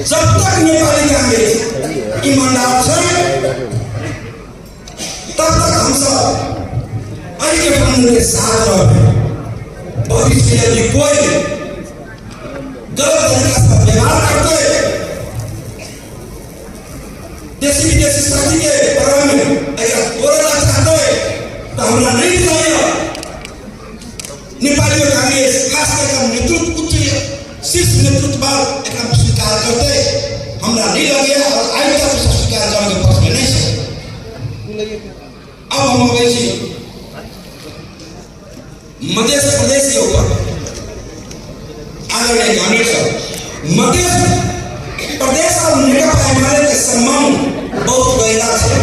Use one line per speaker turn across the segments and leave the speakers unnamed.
जब तक नेपाली कांग्रेस ईमानदार छै, तब तक हम सब एहि गठबंधन के साथ रहबै। भविष्य में यदि कोई गलत तरीका से व्यवहार करते, देशी विदेशी शक्ति के प्रभाव में अगर तोड़ना चाहते, तो हमरा नहीं चाहिए। नेपाली कांग्रेस, खास करके नेतृत्व, उच्च शीर्ष नेतृत्व एकरा स्वीकार करते, हमरा नहीं लगे और आइ तक स्वीकार करके पक्ष में नहीं छै। अब हम अबै छी मध्य प्रदेश के ऊपर। आदरणीय कांग्रेस सब, मध्य प्रदेश और नेकपा एमाले के संबंध बहुत गहरा छै।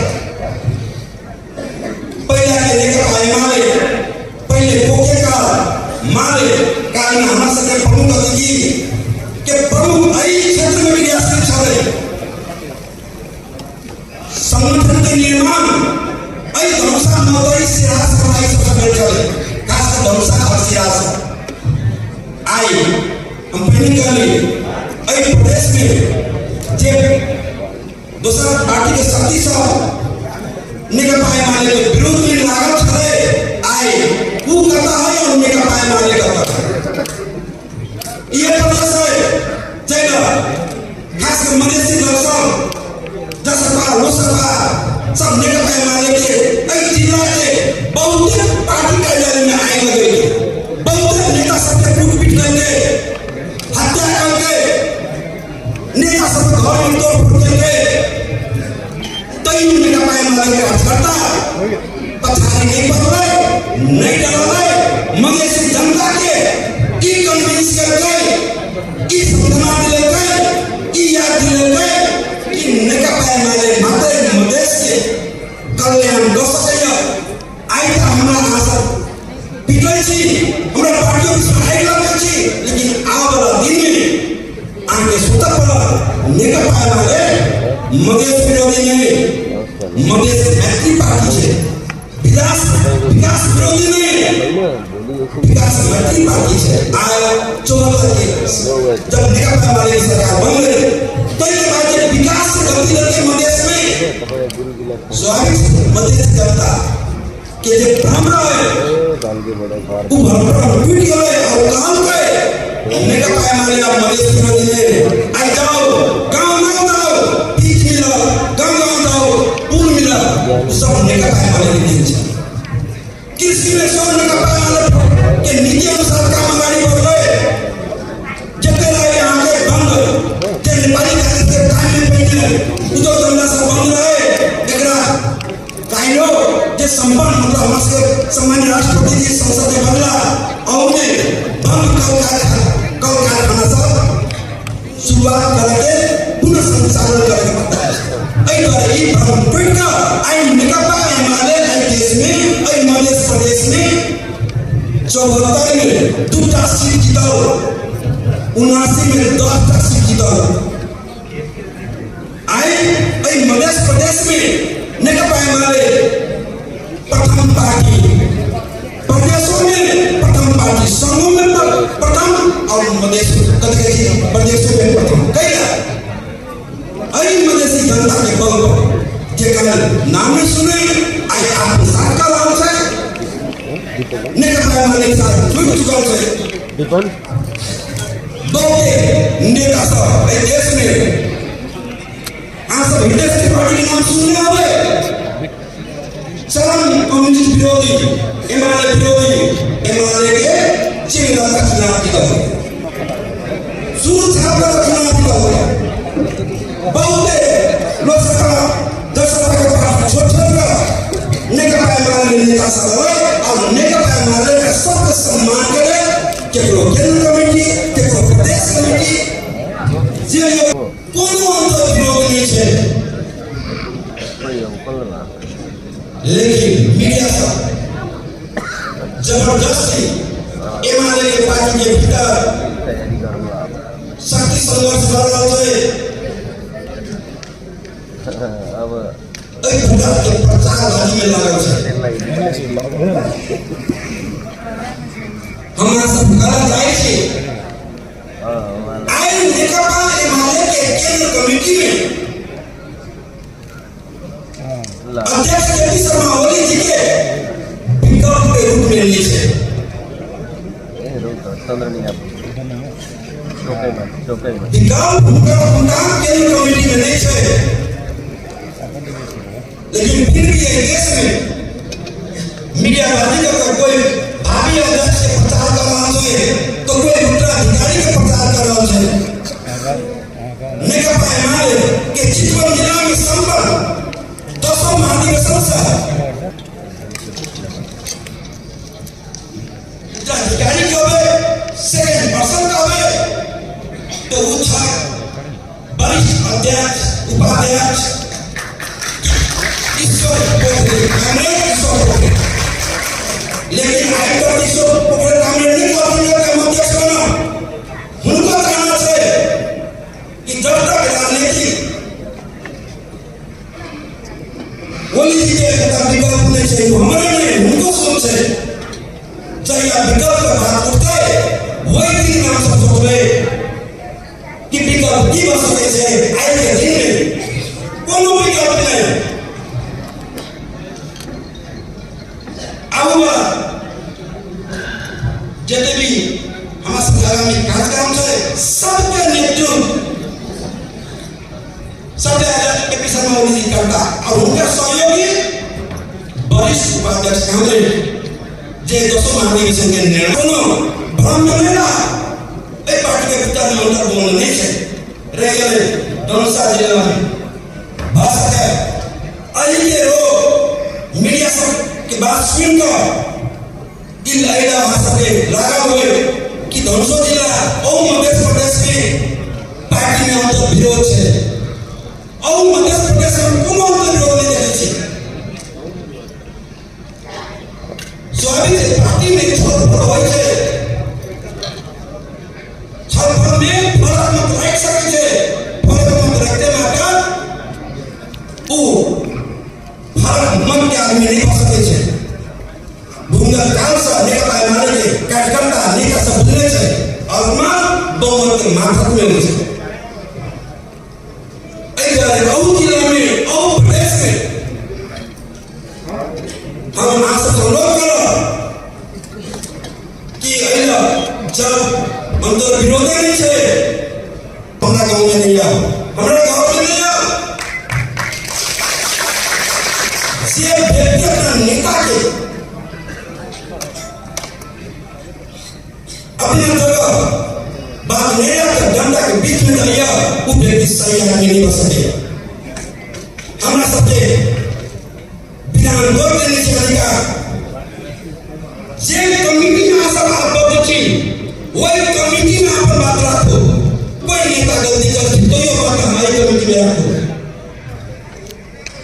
पहिला के नेकपा एमाले पहिले बोकेका माले कालमे हमरा सबके प्रमुख अतिथि के प्रमुख एहि क्षेत्र में क्रियाशील छलै। संगठन के निर्माण एहि धनुषा, मधेश, सिराहा, सर्लाही सबसँ भेल छलै, खास कर धनुषा और सिराहा। आइ हम पहिने कहली, एहि प्रदेश में जे दोसर पार्टी के शक्ति सब नेकपा एमाले के विरोध में लागल छलै, आइ ऊ कतऽ है और नेकपा एमाले कतऽ है? ये प्रदेश है जाहिमे खास कर मधेसी दल सब, जसपा, लोसपा सब नेकपा एमाले के एहि जिला के बहुत पार्टी कार्यालय में आगि लगेलकै, बहुत नेता सबके कूट पीट करके हत्या करके, नेता सबके घर में तोड़फोड़ करके, तैयो नेकपा एमाले के कार्यकर्ता पछाड़ी नहीं पड़लै, नहीं डरलै। मधेसी जनता के ई कन्विंस करके, ई समझना दिलेकै, ई याद दिलेकै कि नेकपा एमाले मात्रै मधेस के कल्याण दऽ सकैए। आइ तऽ हमरा अहाँ सब पिटै छी, हमरा पार्टी ऑफिसमे आगि लगबै छी, लेकिन आबऽ वाला दिनमे अहाँके सोचऽ पड़त। नेकपा एमाले मधेस विरोधी नहि, मधेस मैत्री पार्टी छै। विकास विकास विरोधी नहि, विकास मैत्री पार्टी छै। आइ 74 के जब नेकपा एमाले की सरकार बनलै, ताहिके बाद जे विकास के गति लेलकै मधेस में, स्वाभाविक मधेस जनता के जे भ्रम रहे, उ भ्रम टूटि गेलै और कहलकै, नेकपा एमाले अब मधेस विरोधी नहि। आइ जाओ, गाँव गाँव जाओ, पीच मिलत, गाँव गाँव जाओ, पुल मिलत, उ सब नेकपा एमाले के देन छै। कृषि में सब नेकपा एमाले के नीति अनुसार काम अगाडि बढ़लै। जते रहे अहाँके बंद, जे नेपाली कांग्रेस के टाइम में पहिने उद्योग धंधा सब बंद रहे, एकरा काहिलो जे संपन्न, मतलब हमरा सबके सम्मान्य राष्ट्रपति जी संसद में बनला, औने बंद कल कारखाना सब शुरुआत करके पुनः संचालन करे के पड़ता। एहि दुआरे ई भ्रम टूटि कऽ आइ नेकपा एमाले एहि देश में, एहि मध्य प्रदेश में 74 में दूटा सीट जीतल, 79 में 10टा सीट जीतल। आइ एहि मध्य प्रदेश में नेकपा एमाले प्रथम पार्टी, प्रदेशों में प्रथम पार्टी, संघों में प्रथम और मधेश कथी कहै छै, प्रदेशों में प्रथम। कैला? एहि मधेसी जनता के बल पर, जे नाम नहीं सुने, आइ आत्मसात कऽ रहल छै, नेकपा एमाले के साथ जुड़ि चुकल छै। बहुते नेता सब एहि देश में, अहाँ सब हृदय त्रिपाठी के नाम सुनने होबै, चरम कम्युनिस्ट विरोधी, एमाले विरोधी, एमाले के चेला चुनाव जीतल, सुर छाप चुनाव जीतल। बहुते लोकसभा, जसपा के पार्टी छोड़ छोड़ कर नेकपा एमाले नेता सब होय और नेकपा एमाले के सबके सम्मान करे, केकरो केंद्र कमेटी, केकरो प्रदेश कमेटी, जे कोनो अंतर विरोध नहीं छै। लेकिन मीडिया सब जबरदस्ती एमाले के पार्टी के भीतर शक्ति संघर्ष कर रहल छै, एहि प्रकार के प्रचार में लागल छै। हमरा सब करल जाइ छी, आइ नेकपा एमाले के केंद्र कमेटी में अध्यक्ष के पी शर्मा ओली जी के विकल्प के रूप में ली छै। विकल्प हुनकर नाम केंद्र कमेटी में नहीं छै, लेकिन फिर भी एहि देश में मीडियावादी अगर कोई भावी अध्यक्ष के प्रचार कर रहल छै तो कोई उत्तराधिकारी के प्रचार कर रहल छै। नेकपा एमाले के चितवन जिला में संपन्न 10वां महाधिवेशन से उत्तराधिकारी कहबै, सेकेंड पर्सन कहबै, तो उ छै वरिष्ठ अध्यक्ष उपाध्यक्ष ईश्वर पोखरेल, कामरेड ईश्वर पोखरेल। लेकिन आइ तक ईश्वर पोखरेल कामरेड नहि कहलखिन कि हम अध्यक्ष बनब। हुनको कहना छै कि जब तक राजनीति ओली जी के हुनका विकल्प नहि छै, हमरे नहि, हुनको सोच छै। जहिया विकल्प के बात उठतै, वही दिन हम सब सोचबै कि विकल्प की भऽ सकै छै। आइ के दिन में कोनो विकल्प नहि। आबू जते भी हमरा सब आगामी कार्यक्रम छै, सबके नेतृत्व सबके अध्यक्ष के पी शर्मा ओली जी करता और हुनकर सहयोगी वरिष्ठ उपाध्यक्ष कामरेड, जे 10वां महाधिवेशन के निर्णय। कोनो भ्रम में नहि रह, एहि पार्टी के भीतर में अंतर नहीं छै। रह गेलै धनुषा जिला में भऽ सकै एहि के लोग मीडिया सब के बात सुन कऽ दिल अहिला अहाँ सबके लागल हुए कि धनुषो जिला और मध्य प्रदेश में पार्टी में अंतर विरोध छै। और मध्य प्रदेश में कोनो अंतर विरोध नहीं देखै छी। स्वाभाविक छै, पार्टी में छलफल होइ छै, छलफल में फरक मत राखि सकै छै। फरक मत रखते मात्र उ फरक मन के आदमी नहीं भऽ सकै छै। भूमिगत काल से नेकपा एमाले के कार्यकर्ता नेता सब बुझले छै और मान बहुमत के माथक में होइ छै। एहि दुआरे अहू जिला में, अहू प्रदेश में हम अहाँ सबसँ अनुरोध करब कि एहि जब अंतर विरोधे नहीं छै, हमरा गाँव में नहीं आओ, हमरा गाँव में नहीं आओ। से व्यक्ति अपना नेता के अपना जगह बात नहीं रखकर जनता के बीच में जाइए, वो व्यक्ति सही आदमी नहीं बन सके। हमरा सबके विधान दऽ देने छै अधिकार। जे कमिटी में अहाँ सब आबद्ध छी, ओहि कमिटी में अपन बात राखू। कोई नेता गलती करथिन तैयो बात हमारी कमिटी में राखू।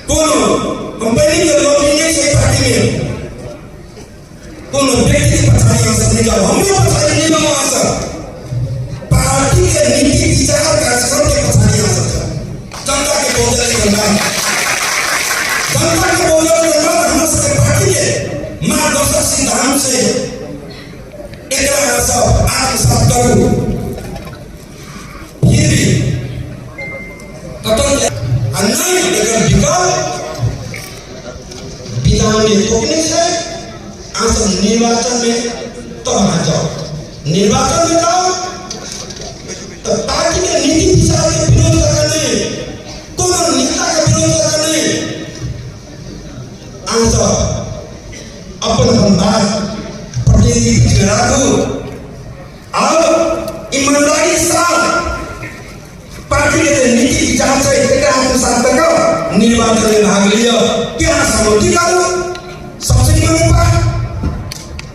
कोनो हम पहले के लॉबी नहीं छै पार्टी में, कोनो व्यक्ति के पछाड़ी अहाँ सब नहीं जाओ, हमरो पछाड़ी नहीं जाओ। अहाँ सब पार्टी के नीति विचार कार्यक्रम के पछाड़ी अहाँ सब जाओ। जनता के पहुंचल धन्यवाद, जनता के पहुंचल धन्यवाद। हमरा सबके पार्टी के मार्गदर्शक सिद्धांत से एकरा अहाँ सब आत्मसात करू। फिर भी कतौ आ नहीं, एकर विकल्प विधान में तोकने छै। अहाँ सब निर्वाचन में तब अहाँ जाओ, निर्वाचन में जाओ तो पार्टी के नीति विचार के विरोध करके नहीं, कोनो नेता के विरोध करके नहीं, अहाँ सब अपन अपन बात प्रतिनिधि बीच में राखू और ईमानदारी साथ पार्टी के जे नीति विचार छै तेकरा आत्मसात कऽ कऽ निर्वाचन में भाग लिअ। के अहाँ सहमति करू, सबसे निमन उपाय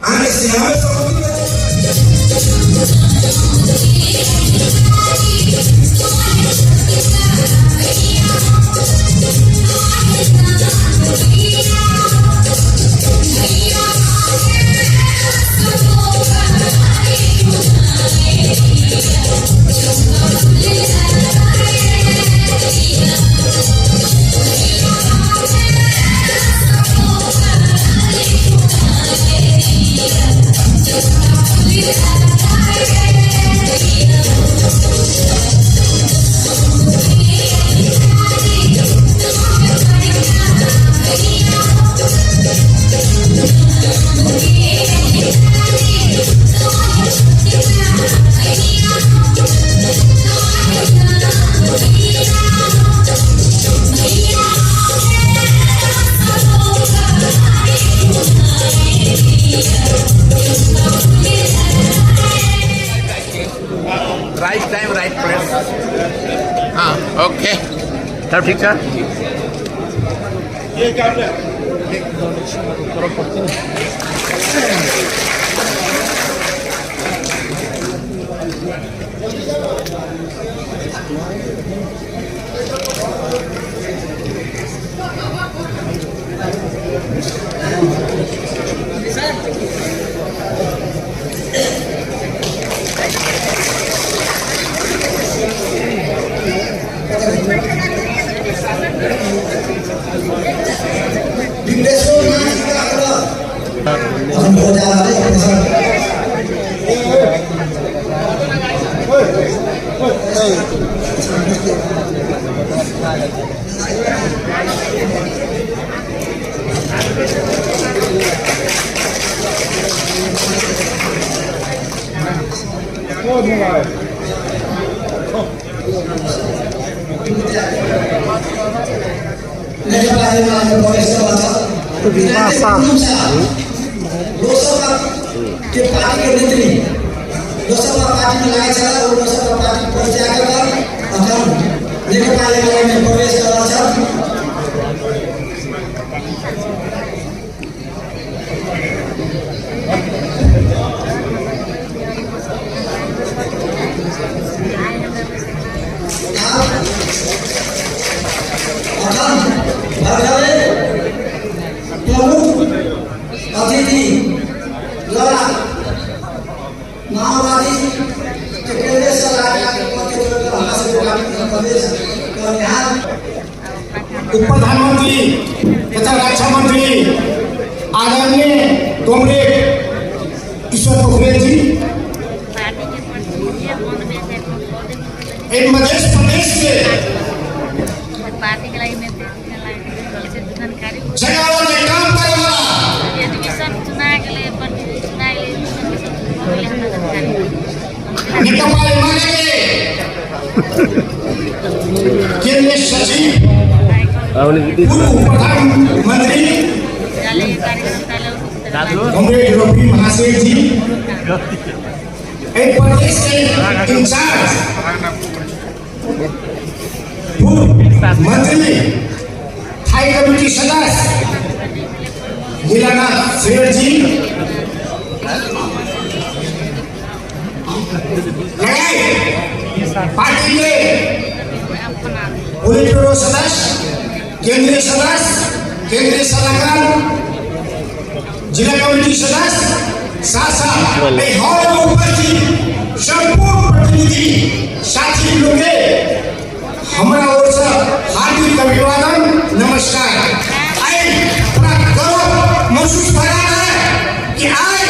अहाँके सिनेमा सहमति।
सब ठीक छ।
विदेशो अखन हो जा रहल है अपने। नेकपा एमाले प्रवेश गर्दछ। लोकसभा के पार्टी के नेत्री लोकसभा पार्टी में लागै छल, ओ लोकसभा पार्टी परित्याग कर अखन नेकपा एमाले में प्रवेश कर रहल छथि। अखन भर्खरै प्रमुख अतिथि द्वारा माओवादी के केन्द्रीय सलाहकार के पद के छोड़कर हमरा सबके पार्टी में प्रवेश करनिहार
उप प्रधानमंत्री तथा रक्षा मंत्री आदरणीय कॉमरेड ईश्वर पोखरेल जी, एक मध्य प्रदेश के जगावे में काम करे वाला नेकपा एमाले के केंद्रीय सचिव, पूर्व उप प्रधानमंत्री कॉमरेड रवि महासेठ जी, एक प्रदेश के इंचार्ज पूर्व मंत्री, स्थायी कमेटी सदस्य लीलानाथ सेठ जी, लगायत पार्टी के पोलिट ब्यूरो सदस्य, केंद्रीय सदस्य, केंद्रीय सलाहकार, जिला कमेटी सदस्य, साथ साथ एहि हॉल में उपस्थित संपूर्ण प्रतिनिधि साथी लोग के हमरा ओर से हार्दिक अभिवादन, नमस्कार। आइ बड़ा गर्व महसूस भऽ रहा है कि आइ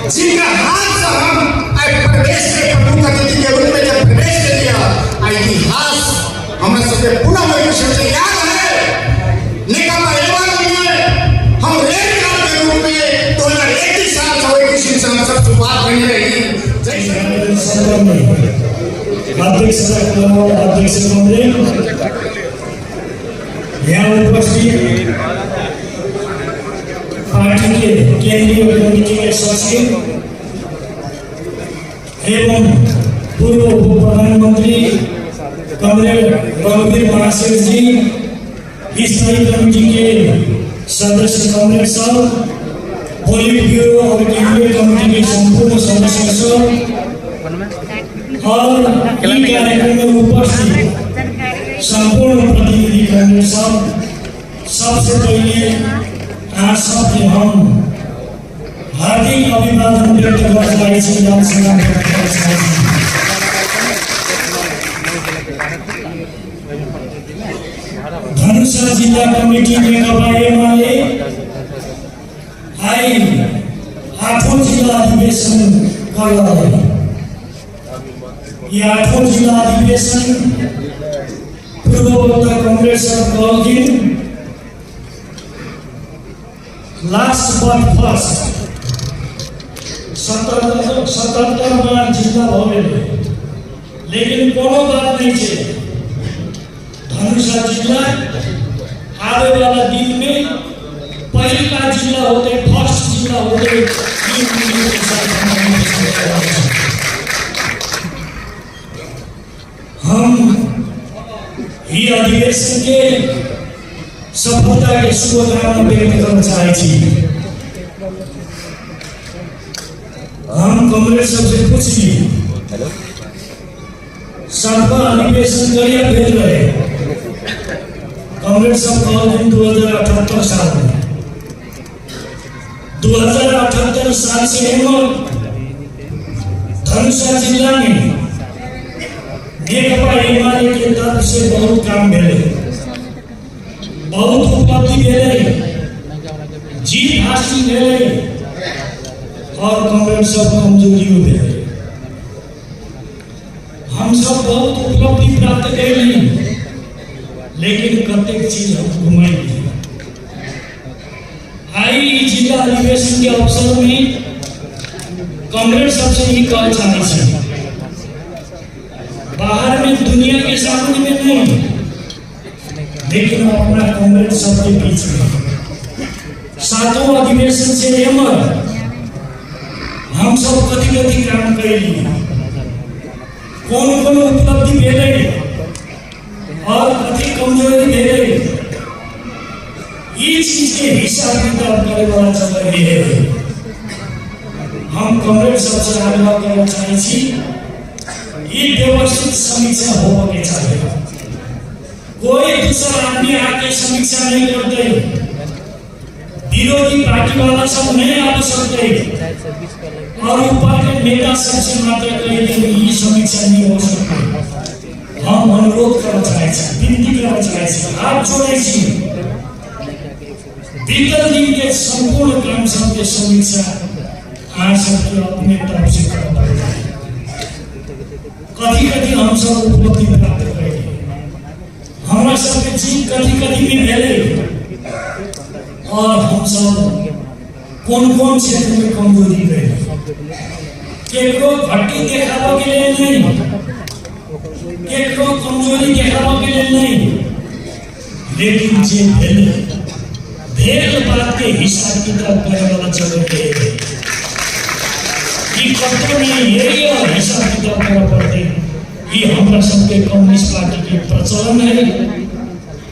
जिनका हाथ से हम आइ प्रदेश के प्रमुख अतिथि के रूप में जब प्रवेश के लिया, आइ इतिहास हमरा सबके पुनः वही से याद है। नेकपा एमाले में हम रेड कार्ड के रूप में 2021 साल से वही किसी से हम सब शुरुआत करने रही जैसे
अध्यक्ष, अध्यक्ष कमरेड, यहाँ उपस्थित पार्टी के केंद्रीय कमिटी के सचिव एवं पूर्व उप प्रधानमंत्री कमरेड रघुवीर महासेठ जी, स्थायी कमिटी के सदस्य कमरेड साहब, पोलिट ब्यूरो और केंद्रीय कमिटी के संपूर्ण सदस्य सब और ई कार्यक्रम में उपस्थित संपूर्ण प्रतिनिधि कमरेड साहब, सबसे पहिले अहाँ सबके हम हार्दिक अभिवादन व्यक्त गर्न चाहै छी, रामसलाम व्यक्त गर्न चाहै छी। धनुषा जिल्ला कमिटी नेकपा एमाले आइ आठौँ जिल्ला अधिवेशन कर रहल है। ये आठौँ जिल्ला अधिवेशन, पूर्ववक्ता कांग्रेस सब कहलखिन, लास्ट बट फर्स्ट। 77मा जिल्ला भऽ गेलै, लेकिन कोनो बात नहीं छै। धनुषा जिला आवे वाला दिन में पहिलका जिला होते, फर्स्ट जिला होते, ई उम्मीद के साथ हम अधिवेशन कर रहल छी। हम ई अधिवेशन के सफलता के शुभकामना व्यक्त करना चाहै छी। हम कॉमरेड सबसे पूछली, सातवां अधिवेशन कहिया भेल रहे? कॉमरेड सब कहलखिन 2078 साल में। 2078 साल से एमहर धनुषा जिला में नेकपा एमाले के तरफ से बहुत काम भेलै, बहुत उपलब्धि भेलै, जीत हासिल भेलै और कॉमरेड सब कमजोरियो भेलै। हम सब बहुत उपलब्धि प्राप्त कैली, लेकिन कतेक चीज हम गुमाइली। आई ई जिला अधिवेशन के अवसर में कॉमरेड सबसे ई कहल चाहै छी, बाहर में दुनिया के सामने में नहीं, लेकिन अपना कॉमरेड सबके बीच में, सातों अधिवेशन से एमहर हम सब कथी कथी काम कैली, कोन कोन उपलब्धि भेलै और कथी कमजोरी भेलै, ई चीज के हिसाब किताब करे वाला जगह ये है। हम कॉमरेड सबसे आग्रह करना चाहै छी, ई व्यवस्थित समीक्षा होबे के चाहिए। कोई दूसरा आदमी आके समीक्षा नहीं करते, विरोधी पार्टी वाला सब नहीं आ सकते और ऊपर के नेता सबसे मात्र कह के ई समीक्षा नहीं हो सकते। हम अनुरोध करना चाहै छी, विनती करना चाहै छी, हाथ जोड़ै छी, बीतल दिन के संपूर्ण काम सबके समीक्षा अहाँ सबके अपने तरफ से करऽ पड़तै। कथी कथी हम सब उपलब्धि प्राप्त कैली, हमरा सबके जीत कथी कथी में भेलै और हम सब कोन कोन क्षेत्र में कमजोरी रहे, केकरो घटी देखाबऽ के लेल नहीं, केकरो कमजोरी देखाबऽ के लेल नहीं, लेकिन जे भेल भेल बात के हिसाब किताब करे वाला जगह के ई कतौ नहीं, यही हिसाब किताब करऽ पड़तै। ई हमरा सबके कम्युनिस्ट पार्टी के प्रचलन है,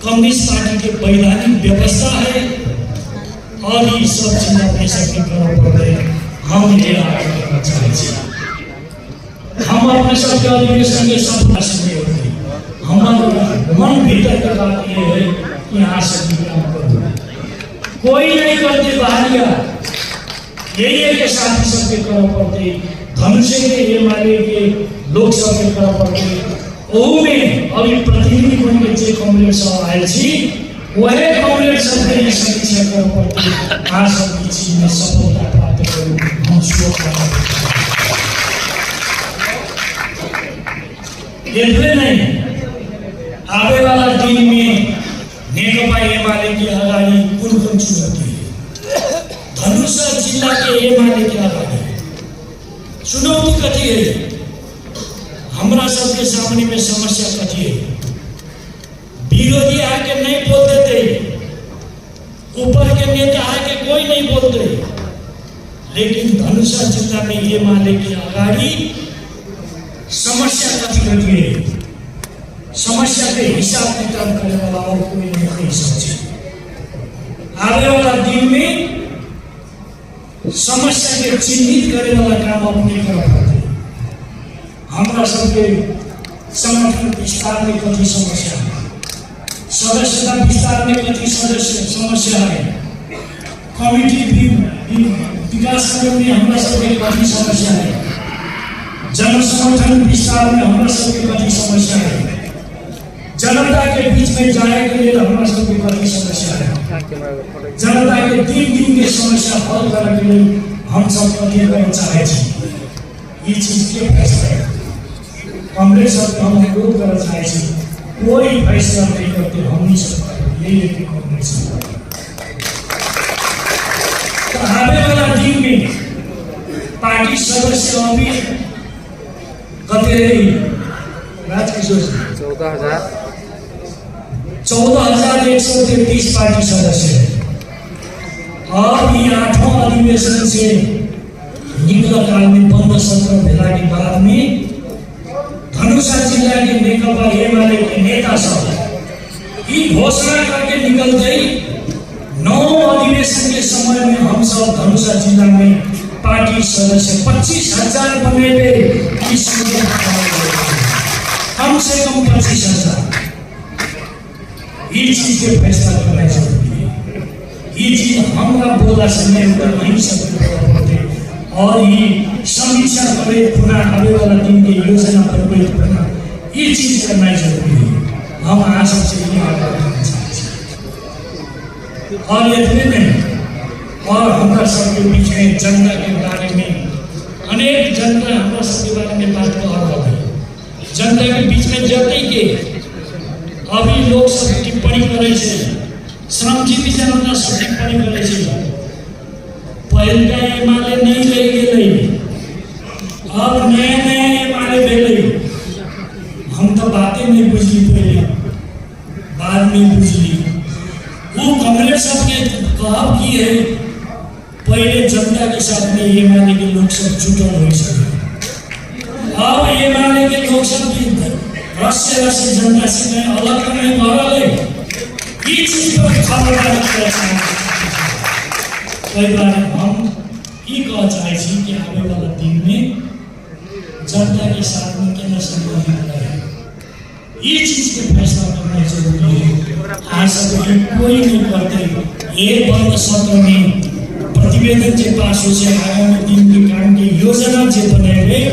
कम्युनिस्ट पार्टी के वैधानिक व्यवस्था है और ई सब चीज अपने सबके करऽ पड़तै। हम ये आग्रह करना चाहै छी। हम अपने सबके अधिवेशन के सफलता से नहीं होते। हमारे मन भीतर का बात ये है कि यहाँ से भी काम करो, कोई नहीं करते बाहरिया, यही है कि साथी सबके करऽ पड़तै, धनुषे के एमाले के लोक सबके करऽ पड़तै। ओहूमे अभी प्रतिनिधि बन के जे कॉमरेड सब आयल छी, वहे कॉमरेड सबके ई समीक्षा करऽ पड़तै। अहाँ सब ई चीजमे सफलता प्राप्त करू, हम शुभकामना। एतबे नहीं, आवे वाला दिन में नेकपा एमाले के अगाडि कुन कुन चुनौती है, धनुषा जिल्ला के एमाले के अगाडि चुनौती कथी है, हमरा सबके सामने में समस्या कथी है, विरोधी आके नहीं बोल देते, ऊपर के नेता आके कोई नहीं बोलते, लेकिन धनुषा जिल्ला में एमाले के अगाडि समस्या कथी कथी है, समस्या के हिसाब किताब करे वाला और कोई नहीं कह सकते। आने वाला दिन में समस्या के चिन्हित करे वाला काम अपने करऽ पड़तै। हमरा सबके संगठन विस्तार में कथी समस्या है, सदस्यता विस्तार में कथी सदस्य समस्या है, कमिटी विकास करे में हमरा सबके कथी समस्या है, जनसमर्थन विस्तार में हमरा सबके कथी समस्या है, जनता के बीच में जाए के लिए हमरा सबके कथी समस्या है, जनता के दिन दिन के समस्या हल करे के लिए हम सब कथी करना चाहे छी, ई चीज के फैसला है। कॉमरेड सब हम अनुरोध करना चाहे छी, कोई फैसला नहीं करते, हम नहीं सकते, यही है कि कॉमरेड सब तो आने वाला दिन में पार्टी सदस्य अभी कति राजकिशोर जी?
14,000।
14,133 पार्टी सदस्य है। अब ये आठवां अधिवेशन से निकल काल में बंद सत्र भेला के बाद में धनुषा जिल्ला के नेकपा एमाले के नेता सब ई घोषणा करके निकलते 9 अधिवेशन के समय में हम सब धनुषा जिला में पार्टी सदस्य 25,000 बनेबे। इस कम से कम 25,000। ई चीज के फैसला करना जरूरी है। ई चीज हमरा बोला से नहीं होगा, वहीं सबके बोलऽ पड़तै और ई समीक्षा करे पुनः आवे वाला दिन के योजना बनबै पुनः ई चीज करना जरूरी है। हम अहाँ सबसे ई आग्रह करना चाहै छी और एतबे नहीं, और हमरा सबके बीच में जनता के बारे में अनेक जनता हमरा सबके बारे में बात कह रहल है। जनता के बीच में जते के अभी लोग सब टिप्पणी करै छै, श्रमजीवी जनता सब टिप्पणी करै छै, पहिलका एमाले नहीं रहि गेलै, अब नया नया एमाले भेलै। हम तऽ बाते नहीं बुझली पहिले, बाद में बुझली। वो कॉमरेड सबके कहब की है, पहिले जनता के साथ में एमाले के लोग सब जुटल होइ छलै, अब एमाले के लोग सब भी रस्य रस्य जनता से में अलग तो नहीं भऽ रहल है। ई चीज पर खबरदार करऽ चाहै छी। ताहि दुआरे हम ई कहऽ चाहै छी कि आबै वाला दिनमे जनता के साथ में केना सम्बन्धित रहे, ई चीज के फैसला करना जरूरी है। अहाँ सबके कोई नहीं करते। एक बंद सत्र में प्रतिवेदन जे पास होइ छै, आगामी दिन के काम के योजना जे बनेबै,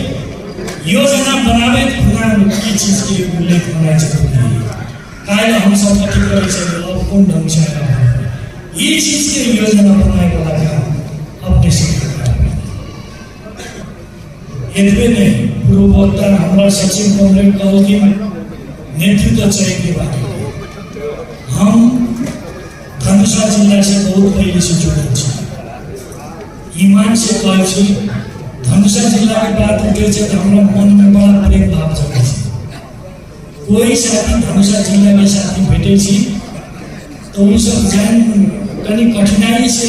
योजना बनाबै खुना ई चीज के उल्लेख होना जरूरी है। काल्हि हम सब कथी करै छै, अब कोन ढंग से आगाँ बढ़बै, ई चीज के योजना बनाए वाला काम अपने से करबै। एतबे नहीं, पूर्व वक्ता हमारा सचिन कॉमरेड कहलखिन नेतृत्व चयन के बारे में। हम धनुषा जिला से बहुत पहले से जुड़ल छी। ईमान से कहै छी, धनुषा जिला के बात उठै छै तऽ हमरा मनमे बड़ा प्रेम भाव जगै छै। कोई साथी धनुषा जिला के साथी भेटै छी तऽ ओ सब जान कनि कठिनाई से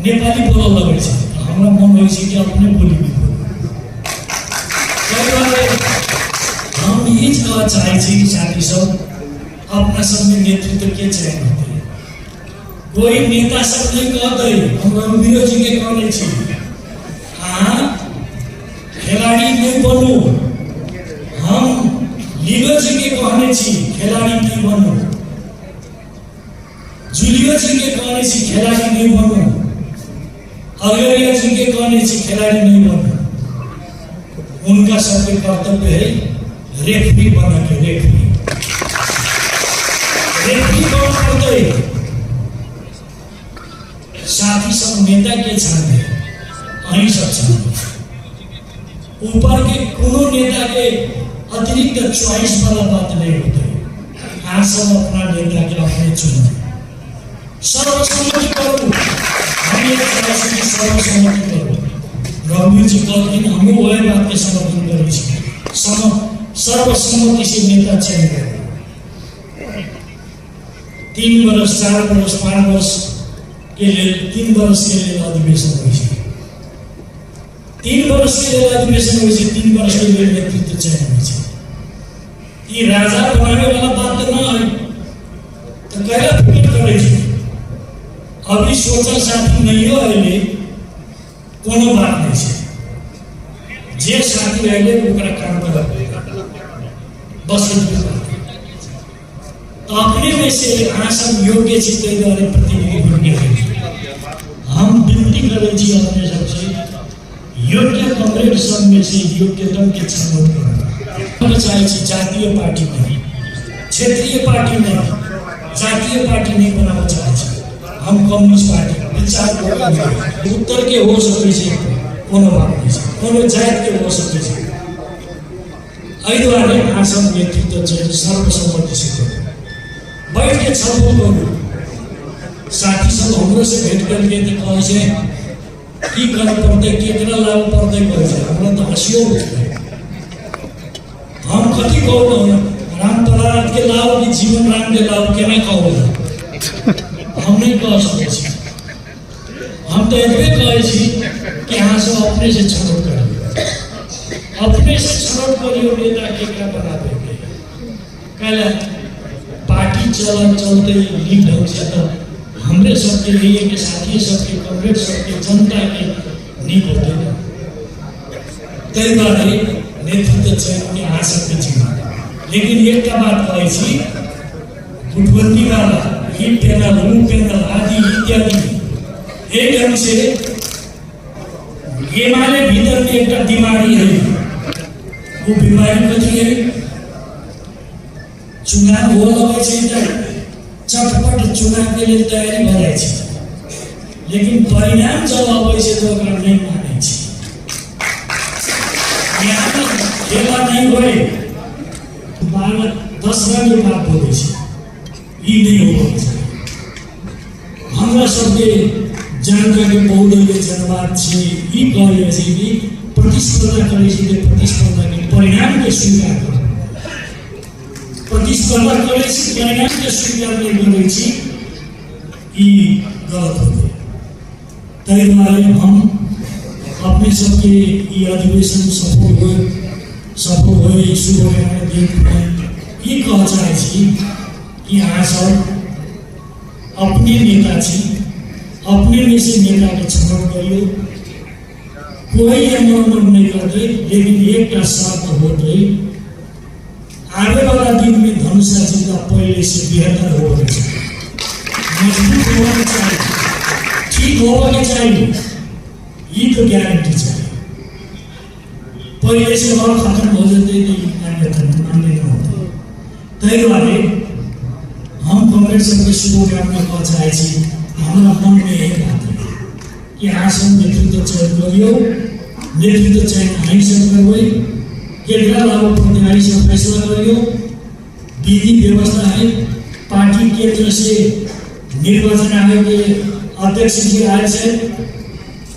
नेपाली बोलऽ लगै छै, तऽ हमरा मन होइ छै कि अपने बोली भी बोलू। ताहि दुआरे हम ई कहऽ चाहै छी कि साथी सब, अपना सबमे नेतृत्व के चयन होतै, कोई नेता सब नहीं कहतै। हम रघुवीरो जी के कहने छी, अहाँ खेलाड़ी नहीं बनू। हम लीलो जी के कहने छी, खेलाड़ी नहीं बनू। जूलियो जी के कहने छी, खेलाड़ी नहीं बनू। अगरिया जी के कहने छी, खिलाड़ी नहीं बनू। उनका सबके कर्तव्य है रेफरी बन के, रेफरी, रेफरी कौन पड़तै? साथी सब, नेता के छानते, अहीं सब छानते। ऊपर के कोनो नेता के अतिरिक्त चॉइस वाला बात नहीं होते। अहाँ सब अपना नेता के अपने चुनू, सर्वसम्मति करू। हम ये चाहै छी कि सर्वसम्मति करू। रघुवीर जी कहलखिन, हमहूँ वही बात के समर्थन करै छी। सर्वसम्मति से नेता चयन करू। 3 वर्ष, 4 वर्ष, 5 वर्ष के लेल, 3 वर्ष के लेल अधिवेशन होइ छै। 3 वर्ष के लेल अधिवेशन होइ छै, 3 वर्ष के लेल नेतृत्व चयन होइ छै। ई राजा बनावे वाला बात तऽ न है, तऽ कैला फिक्र करै छी? अभी सोचल साथी नहियो अयलै, कोनो बात नहि छै। जे साथी अयलै, ओकरा काम करऽ पड़तै, बस एतबे बात। तऽ अपने में से अहाँ सब योग्य छी, ताहि दुआरे प्रतिनिधि बनि गेल। हम विनती करै छी अपने सबसे, योग्य कॉमरेड सब में से योग्यतम के छनौट करू। हम चाहै छी जातीय पार्टी नहीं, क्षेत्रीय पार्टी नहीं, जातीय पार्टी नहीं बनाबऽ चाहै छी हम। कम्युनिस्ट पार्टी विचार उत्तर के हो सकै छै, कोनो बात नहि छै, कोनो जातिके हो सकै छै। एहि दुआरे अहाँ सब नेतृत्व चाहिँ सर्वसम्मति से करू, बैठ के छलफल करू। साथी सब हमरो से भेंट करके तऽ कहै छै, की करऽ पड़तै, केकरा लाबऽ पड़तै, कहै छै। हमरा तऽ हँसियो उठलै। हम कथी कहू? राम के लाओ कि जीवन राम के लाओ? केना कहू? हम नहि कह सकै छी। हम तऽ एतबे कहै छी कि अहाँ सब अपने से छनौट करियौ, अपने से छनौट करियौ नेता केकरा बनाबेके। काल्हि पार्टी पार्टी चल चलते नीक ढंग से तो हमरे सबके लिए के साथी सबके कमरेड सबके जनता के नीक होते ना। ताहि दुआरे नेतृत्व चयन के अहाँ सबके जिम्मा। लेकिन एकटा बात कहै छी, गुटबंदी वाला ई पैनल ऊ पैनल आदि इत्यादि एक ढंग से एमाले भीतर में एकटा बीमारी है। वो बीमारी कथी है? चुनाव हो लगै छै तऽ चटपट चुनाव के लेल तैयारी भऽ जाइ छै, लेकिन परिणाम जब अबै छै तऽ ओकरा नहि मानै छै। यहाँ खेला नहि होय, 12-10 रंग के बात बोलै छै, ई नहि होबऽ चाही। हमरा सबके जानकारी बहुदलीय जनवाद छै, ई कहल जाइ छै कि प्रतिस्पर्धा करै छै तऽ प्रतिस्पर्धाके परिणामके स्वीकार करू। प्रतिस्पर्धा करै छी, परिणामके स्वीकार नहि करै छी, ई गलत होतै। ताहि दुआरे हम अपने सबके ई अधिवेशन सफल होय, सफल होय, शुभकामना दैत ई कहऽ चाहै छी कि अहाँ सब अपने नेता छी, अपने में से नेता के छनौट करियौ। कोई एमर नहीं करते, लेकिन एकटा शर्त होते, आने वाला दिन में धनुषा जिला पहले से बेहतर होना चाहिए, मजबूत होना चाहिए, ठीक होना चाहिए, ये तो गारंटी चाहिए। पहले से और खत्म हो जाते तो मान्यता मान्य न होते। ताहि दुआरे हम कांग्रेस सबके शुभकामना कह चाहै छी। हमरा मनमे यही बात है कि अहाँ सब नेतृत्व चयन करियौ, नेतृत्व चयन अहीँ सब करबै, केकरा लाबऽ पड़तै अहीँ सब फैसला करियौ। विधि व्यवस्था है, पार्टी केंद्र से निर्वाचन आयोग के अध्यक्ष जी आए थे,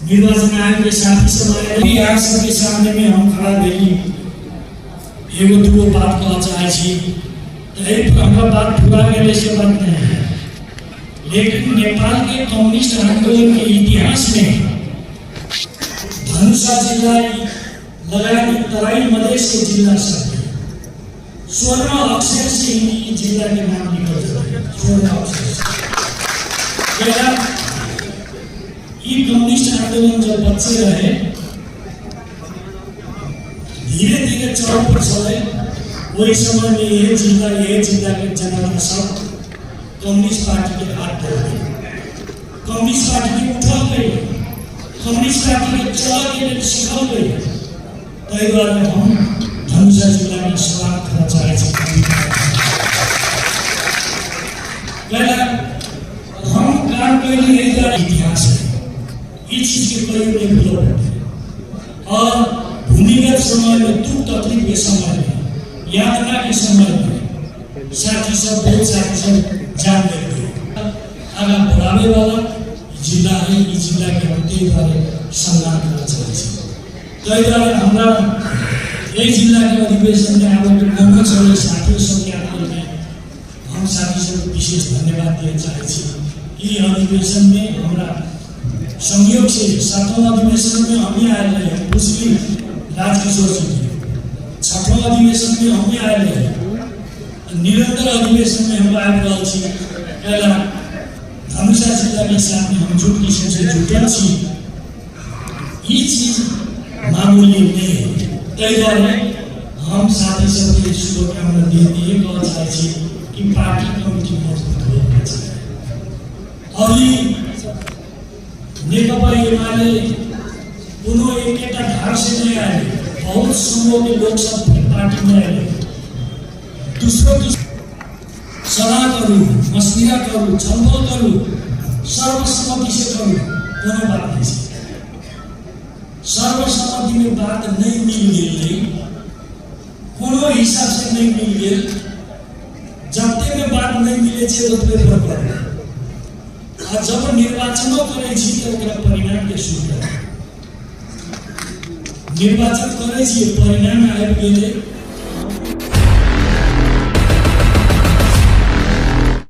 निर्वाचन आयोग के साथी सब आए। यहाँ सबके सामने में हम खड़ा भेली, एगो दूगो बात कह चाहै छी तऽ एहि पर हमरा बात पूरा गेलै से बात नहीं है। लेकिन नेपाल के कम्युनिस्ट आंदोलन के इतिहास में धनुषा जिला लगायत तराई मधेश के जिला सब स्वर्ण अक्षर से ही जिला के नाम लिखल जाता है, स्वर्ण अक्षर से। पहला ये कम्युनिस्ट आंदोलन जब बच्चे रहे, धीरे धीरे चौक पर चले, वही समय में यह जिला के जनता सब कम्युनिस्ट पार्टी के हाथ धर गए, कम्युनिस्ट पार्टी के उठल गई, कम्युनिस्ट पार्टी के चल के लेल सिखल गई। ताहि दुआरे हम धनुषा जिलामे स्वागत करऽ चाहै छी। पहला हम काम कैली, एहि दुआरे इतिहास है, ई चीजके कहियो नहि भूलऽ पड़तै। और भूमिगत समय में, दुख तकलीफ के समय में, यातना के समय में साथी सब, बहुत साथी सब जान दे गए। आगा बढ़ावे वाला जिला है, ई जिला के हम ताहि दुआरे सम्मान करऽ चाहै छी। ताहि दुआरे हमरा एहि जिलाके अधिवेशनमे आबऽके मौका छलै, साथी सब याद करके हम साथी सबके विशेष धन्यवाद दिअ चाहै छी। ई अधिवेशनमे हमरा संयोग से सातवां अधिवेशन में हमें आयल रहे, हम पुछली राजकिशोर जी के, छठवां अधिवेशन में हमें आयल रहे, निरंतर अधिवेशन में हम आबि रहल छी। पहला धनुषा जिलाके साथमे हम जुट किसिमसे जुटल छी, ई चीज मामूली नहि है। ताहि दुआरे हम साथी सबके शुभकामना दिए दिए कहऽ चाहै छी कि पार्टी कमिटी मजबूत होना चाही। अभी नेकपा एमाले कोनो एकेटा धार से नहीं आए, बहुत समूह के लोग सब पार्टी में आए। दूसरो सलाह करू, मशविरा करू, छलफल करू, सर्वसम्मति से करू, कोनो बात नहीं छै। सर्वसम्मति में बात नहीं मिल गेल, कोनो हिसाब से नहीं मिल गेल, जते में बात नहीं मिले छै ओतबे पर करू। आ जब निर्वाचनो करै छी तऽ ओकरा परिणाम के स्वीकार, निर्वाचन करै छी, परिणाम आबि गेलै।